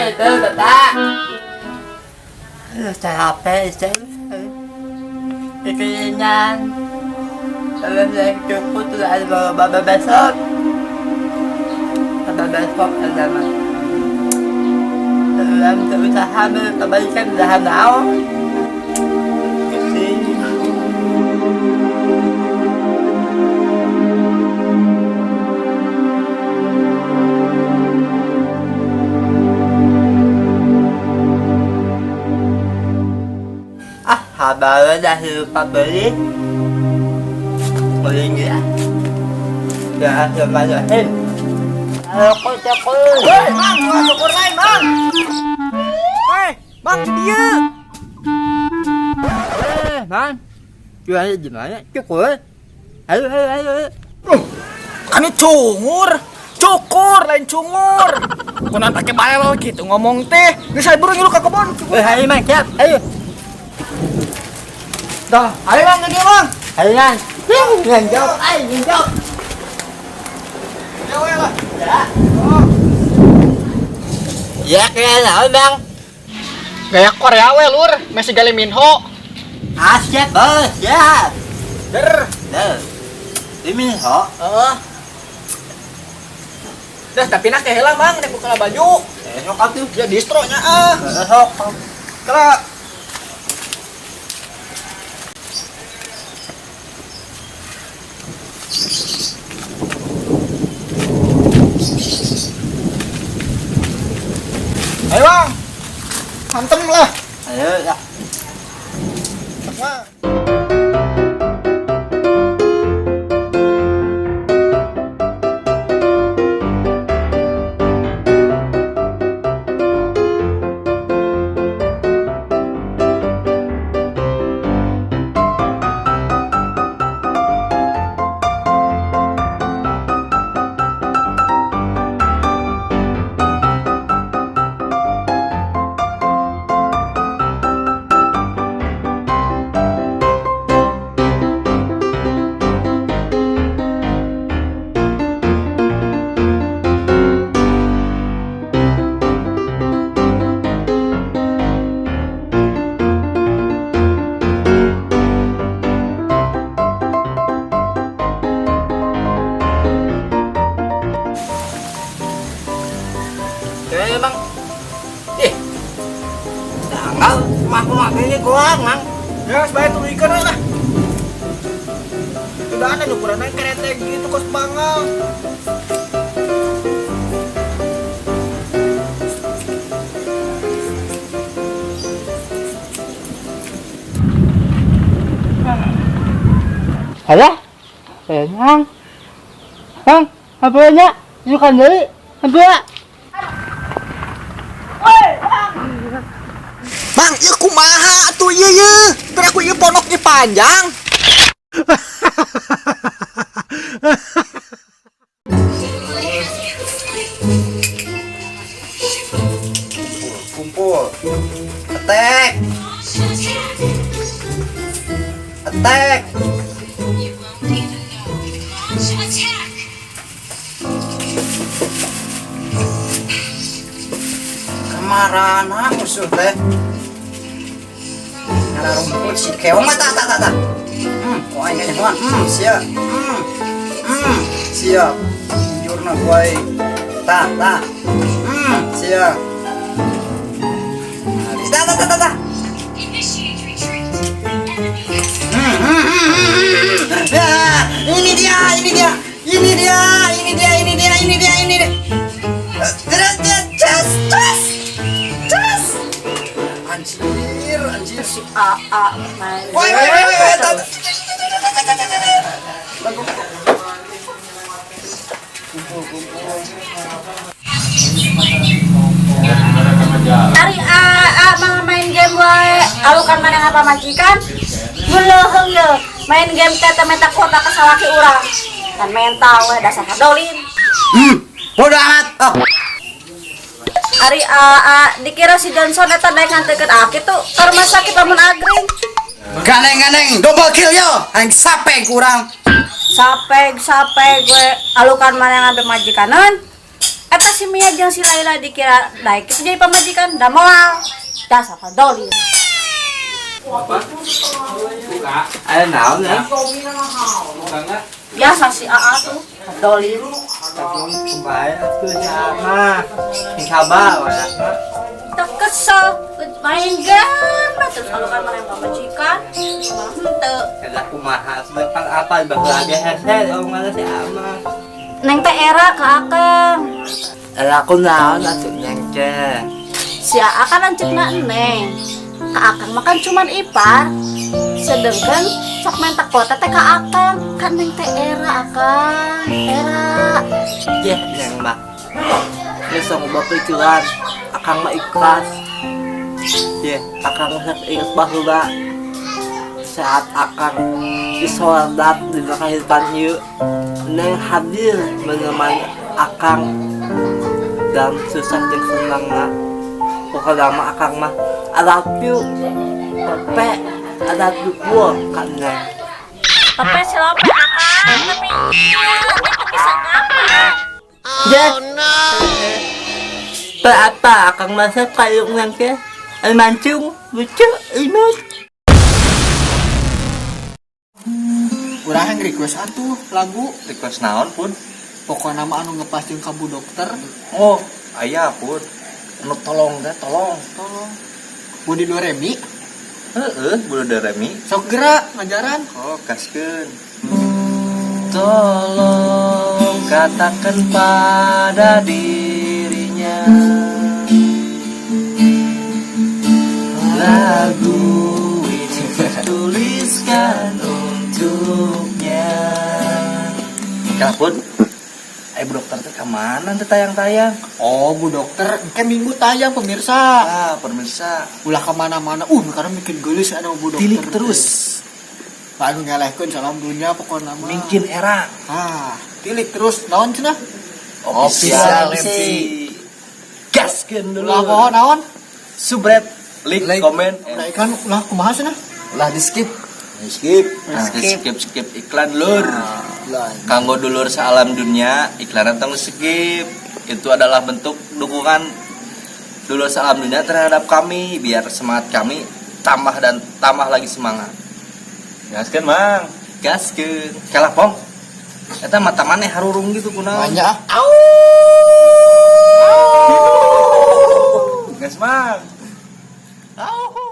Itu bapak. Capek saya. Keinginan. Kalau saya cukup tuh ada bapak besok. Bapak besok ada mah. Dalam berusaha kebaikan usaha naon. Kesini. Ah, kabar dah lupa beli. Beli ya. Ya, Bismillahirrahmanirrahim. Aku cukur. Hei, Mang, gua cukur lain, Mang. Hei, Bang, dia. Bang. Gimana gimana? Cukur. Ayo, ayo, ayo. Kami cungur. Cukur lain cungur. Kunaon pake barel gitu ngomong teh. Geus saya buru ngilu ka kebon. Ayo, Mang, siap. Ayo. Dah, ayo Mang ke Mang. Ayo, Mang. Ngenjok, ayo ngenjok. Ya we lah. Ya. Ya, kayak naon, Bang? Gaya Korea we lur, masih gali Minho. Ah, siap, bos. Siap. Der. Der. Ini Minho. Heeh. Dah, tapi nah teh lah Mang, nek buka baju. Sok atuh. Ya distronya ah. Sok. Kala. Ayo Bang. Hantem lah. Ayo ya. Wah. Bang. Tanggal mah ini kurang, Mang. Ya, sebaik tuh ikan lah. Udah ada ukuran naik kereta gitu kos bangal. Alah. Mang. Mang, apa nya? Bukan deui. Apa? Bang, ieu kumaha atuh ieu ieu? Teu aku ieu ponoknya panjang. Kumpul. Attack. Attack. Kamarana musuh teh. Ngara rumput si keong mah tak tak tak. Kok aing nyahoan. Siap. Siap. Jurna ku aing. Tak tak. Siap. Tak tak tak tak. Ya, ini dia, ini dia. Ini dia, ini dia, ini dia, ini dia, ini dia. Terus, terus, terus. Anjir, anjir si AA. Woi, woi, woi, woi. Ari AA mah main game wae, alukan mana ngapa majikan? Geuleuheung ye, main game teh teh menta kuota ka salaki urang. Kan mental we dasar hadolin. Bodoh amat. Oh. Ari AA dikira si Johnson eta daek ngantekeun aki tuh ka rumah sakit lamun agring. Gandeng-gandeng double kill yo. Aing sapeg urang. Sapeg sapeg we alukan mana ngambil majikanan. Eta si Mia jeung si Laila dikira daek itu jadi pamajikan da moal. Dasar dolim. Ada naon ya? Biasa si AA tuh dolim. Kumaha atuh sama. Sing sabar we. Tak kesel main game terus kalau kan main pamajikan malah henteu. Kada kumaha atuh kan apa baheula ge hese omongan si Ama. Neng teh era ka akang. Lah aku naon atuh neng teh. Si AA kan lanceukna neng. Ka akang mah kan cuman ipar. Sedangkan sok minta kuota teh ka akang. Kan neng teh era akang. Era. Yeh neng mah. Geus sok loba pikiran, akang mah ikhlas. Yeh, akang mah sok inget baheula saat akang disoldat di kehidupan ieu, neng hadir menemani akang dalam susah jeung senangna. Pokokna mah akang mah I love you. Pepe, I love you gua ka neng. Tapi siapa akang? Tapi neng teh bisa ngapa? Oh no. Apa akang masa payung neng teh? Ay mancung, lucu, imut. Urang yang request atuh lagu. Request naon pun? Pokokna mah anu ngepas jeung ka Bu Dokter. Oh, aya pun. Anu tolong teh, tolong. Tolong. Budi Doremi. Heeh, Budi Doremi. Sok gerak ngajaran. Oh, gaskeun. Tolong katakan pada dirinya lagu ini tuliskan untuknya. Kalah pun, ayo Bu Dokter teh kemana teh tayang-tayang? Oh, Bu Dokter, engke minggu tayang pemirsa. Ah, pemirsa. Ulah kemana-mana. Karena bikin gelis ada Bu Dokter. Tilik terus. Pak anu ngelehkeun salam dunia pokokna mah. Mungkin era. Ah, tilik terus naon cenah? Official MC. Gaskeun dulu. Ulah poho naon? Subscribe, like, komen, Nah, iklan ulah kumaha cenah? Lah di skip. skip. Nah, skip skip iklan lur. Kanggo dulur sealam dunia, iklan tong skip. Itu adalah bentuk dukungan dulur sealam dunia terhadap kami biar semangat kami tambah dan tambah lagi semangat. Gaskeun, Mang. Gaskeun. Kalah pong. Eta mata maneh harurung gitu kunaon. Banyak ah. Gas, Mang. Au.